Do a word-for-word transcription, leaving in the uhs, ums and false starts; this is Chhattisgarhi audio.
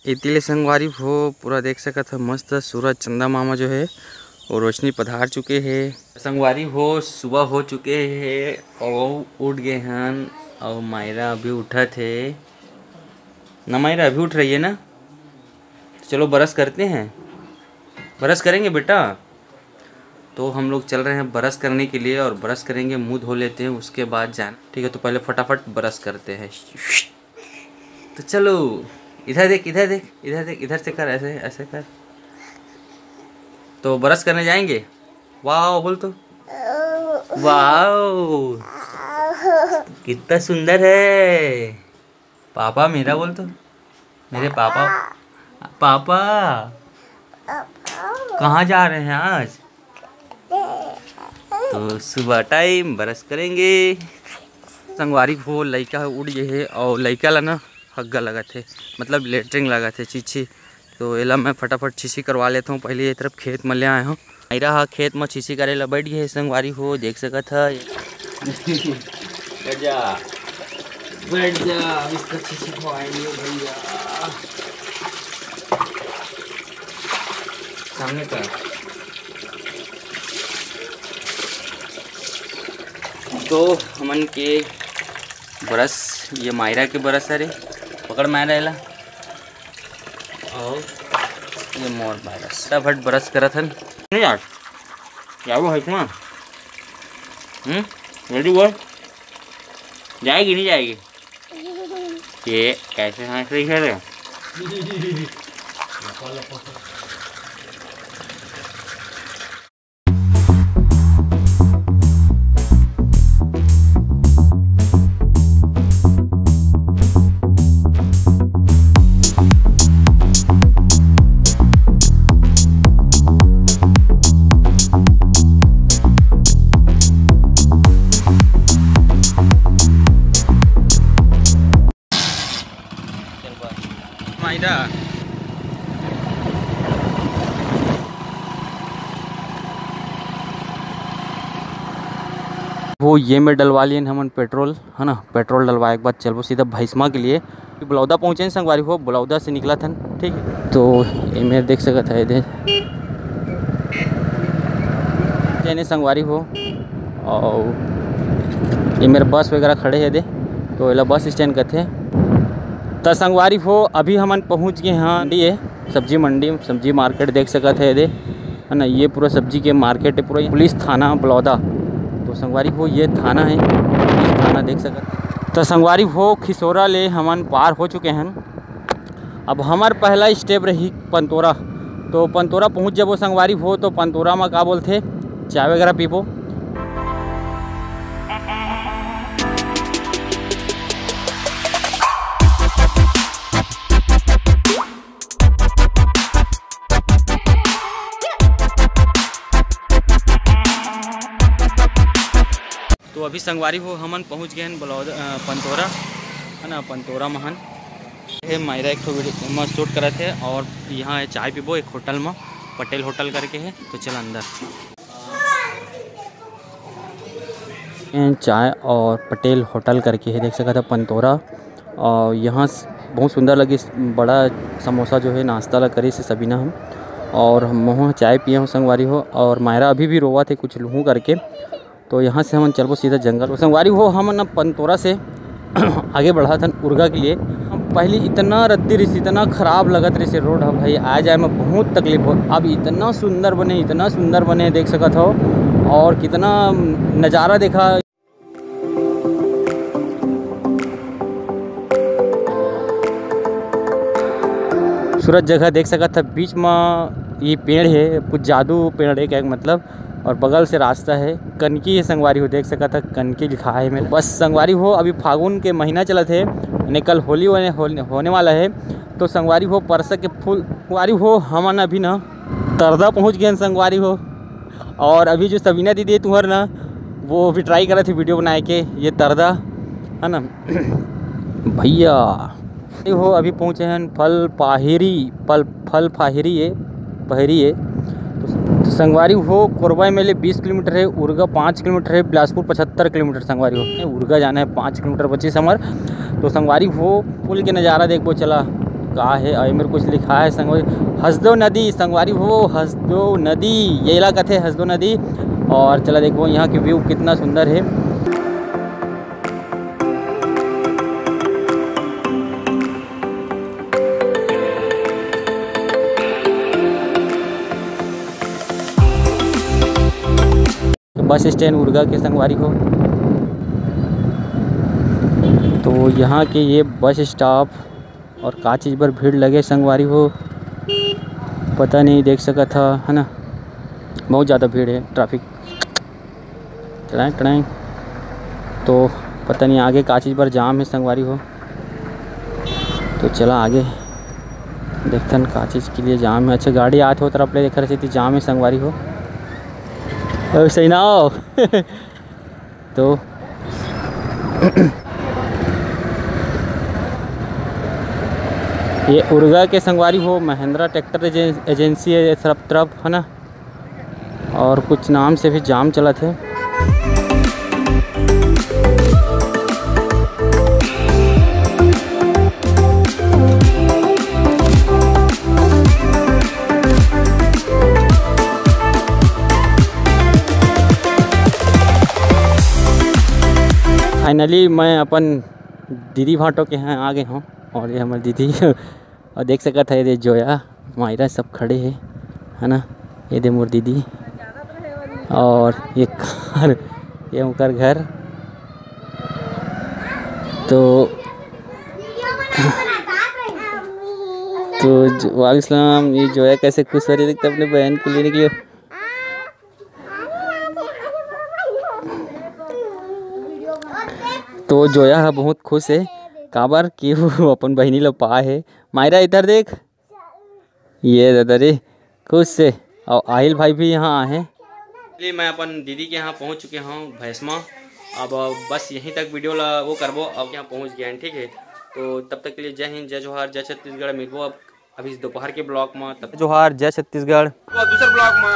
एती ले संगवारी हो, पूरा देख सकत ह, मस्त सूरज चंदा मामा जो है, वो रोशनी पधार चुके हे। संगवारी हो, सुबह हो चुके हे और उठ गए हन। और मायरा अभी उठत हे ना, मायरा अभी उठ रही है ना। तो चलो, ब्रश करते हैं, ब्रश करेंगे बेटा। तो हम लोग चल रहे हैं ब्रश करने के लिए और ब्रश करेंगे, मुंह धो लेते हैं, उसके बाद जाना। ठीक है, तो पहले फटाफट ब्रश करते हैं। तो चलो, इधर देख, इधर देख, इधर देख, इधर से कर, ऐसे, ऐसे कर। तो ब्रश करने जाएंगे। वाओ बोल तो। वाओ, कितना सुंदर है। पापा मेरा बोल तो। मेरे पापा। पापा, कहाँ जा रहे हैं आज? तो सुबह टाइम ब्रश करेंगे। संगवारी हो, लइका ह उठ गे हे और लइका ला ना हग्गा लगत हे, मतलब लेटरिन लगत हे, छीछी। तो एला मैं फटाफट छीछी करवा लेता हूँ। पहले ये तरफ खेत में ले आए हूँ। मायरा ह खेत में छीछी करे ला बैठ गे हे संगवारी हो, देख सकत ह। बैठ जा, बैठ जा, अब इसका छीछी खवाएंगे भैया। सामने कर। तो हमन के ब्रश, ये मायरा के ब्रश हरे, पकड़ मायरा एला। और ये मोर ब्रश, फटाफट ब्रश करत हन। नहीं यार, क्या वो है तुम्हारा? हम्म, रेडी बोल, जाएगी नहीं जाएगी? ये कैसे हंस रही है रे? मायरा। वो ये में डलवा लिए हमन पेट्रोल, है ना। पेट्रोल डलवाए के बाद चलबो सीधा भैसमा के लिए। बलौदा पहुँचे संगवारी हो, बलौदा से निकलत हन, ठीक है। तो ये मेर देख सकत है, दे जाने संगवारी हो, और ये मेर बस वगैरह खड़े है दे, तो एला बस स्टैंड कथे। त संगवारी हो, अभी हमन पहुँच गए हैं मंडी, ये सब्जी मंडी, सब्जी मार्केट देख सकत है दे, है ना। ये पूरा सब्जी के मार्केट है, पूरा पुलिस थाना बलौदा। तो संगवारी हो, ये थाना है, पुलिस थाना देख सकत। तो संगवारी हो, खिसोरा ले हमन पार हो चुके हैं। अब हमार पहला स्टेप रही पंतोरा। तो पंतोरा पहुंच जबो संगवारी हो, तो पंतोरा में का बोलथे, चाय वगैरह पीबो। तो अभी संगवारी हो, हमन पहुंच गए हैं बलौद-, अ, पंतोरा, है ना, पंतोरा महन। हे मायरा एक ठो वीडियो में शूट करत है और यहाँ है चाय पीबो एक होटल में, पटेल होटल करके है। तो चल अंदर। चाय और पटेल होटल करके है, देख सकत है पंतोरा। और यहाँ स-, बहुत सुंदर लगी, बड़ा समोसा जो है नाश्ता ला करी से सबीना हम। और महू चाय पिए हूँ संगवारी हो, और मायरा अभी भी रोवत है कुछ लूहूँ करके। तो यहाँ से हमन चलबो सीधा जंगल। तो संगवारी हो, हमन अब पंतोरा से आगे बढ़त हन उरगा के लिए। पहली इतना रद्दी रिस, इतना खराब लगत रिस रोड ह भाई, आ जाए में बहुत तकलीफ हो। अब इतना सुंदर बने, इतना सुंदर बने, देख सकत हो। और कितना नज़ारा देखा। सूरज जगह देख सकत ह, बीच में ये पेड़ है, कुछ जादू पेड़ है क्या, मतलब। और बगल से रास्ता है, कनकी है संगवारी हो, देख सकत ह कनकी लिखा है। मैं बस संगवारी हो, अभी फागुन के महीना चलत है, ने कल होली होने, होने, होने वाला है। तो संगवारी हो, परसा के फूल, संगवारी हो, हमन अभी ना तरदा पहुँच गए हैं संगवारी हो। और अभी जो सबीना दीदी है तुहर ना, वो अभी ट्राई करत है वीडियो बनाए के, ये तरदा है ना भैया। हो, अभी पहुँचे हैं फल पाहिरी, फल, फल पाहिरी है, पहरी है। तो, तो संगवारी हो, कोरबा एम एल ए बीस किलोमीटर है, उरगा पाँच किलोमीटर है, बिलासपुर पचहत्तर किलोमीटर संगवारी हो। उरगा जाना है पाँच किलोमीटर बचे समर। तो संगवारी हो, पुल के नज़ारा देखबो चला। का हे, अउ एमेर कुछ लिखाय हे संगवारी, हसदेव नदी संगवारी हो, हसदेव नदी, येला कथे हसदेव नदी। अउ चला देखबो यहाँ के view कितना सुंदर हे। बस स्टैंड उरगा के संगवारी हो। तो यहाँ के ये बस स्टॉप अउ का चीज़ बर भीड़ लगे संगवारी हो, पता नहीं, देख सकत ह, है ना, बहुत ज़्यादा भीड़ हे, ट्रैफिक। टड़ाई, टड़ाई। तो पता नहीं आगे का चीज़ बर जाम हे संगवारी हो। तो चला आगे देखथन का चीज़ के लिए जाम हे। अच्छा, गाड़ी आत हे ओ तरफ ले, एकर सेती जाम हे संगवारी हो। ओ सही ना हो। तो ये उरगा के संगवारी हो, महिंद्रा ट्रैक्टर एजें-, एजेंसी हे ये तरफ, तरफ, है ना। अउ कुछ नाम से भी जाम चलत हे। Finally मैं अपन दीदी भांटो के यहाँ आ गे हौं अउ ये हमर दीदी अउ देख सकत ह, ये दे जोया, मायरा सब खड़े हे, है ना। ये दे मोर दीदी अउ ये कार, ये ओकर घर। तो, तो ज-, वालेकुम सलाम। ये जोया कैसे खुश हो रही है, देखते अपने बहन को लेने के लिए। तो जोया ह बहुत खुश हे, काबर कि वो अपन बहिनी ल पाए हे। मायरा, इधर देख, ये दादा रे, खुश हे। अउ आहिल भाई भी यहाँ आए हे। ये मैं अपन दीदी के यहाँ पहुँच चुके हौं भैसमा। अब बस यहीं तक video ला वो करबो, अब यहाँ पहुँच गए हैं, ठीक है। तो तब तक के लिए जय हिंद, जय जोहार, जय छत्तीसगढ़। मिलबो अब अभी दोपहर के vlog में। तब जोहार, जय छत्तीसगढ़। वो दूसर vlog में।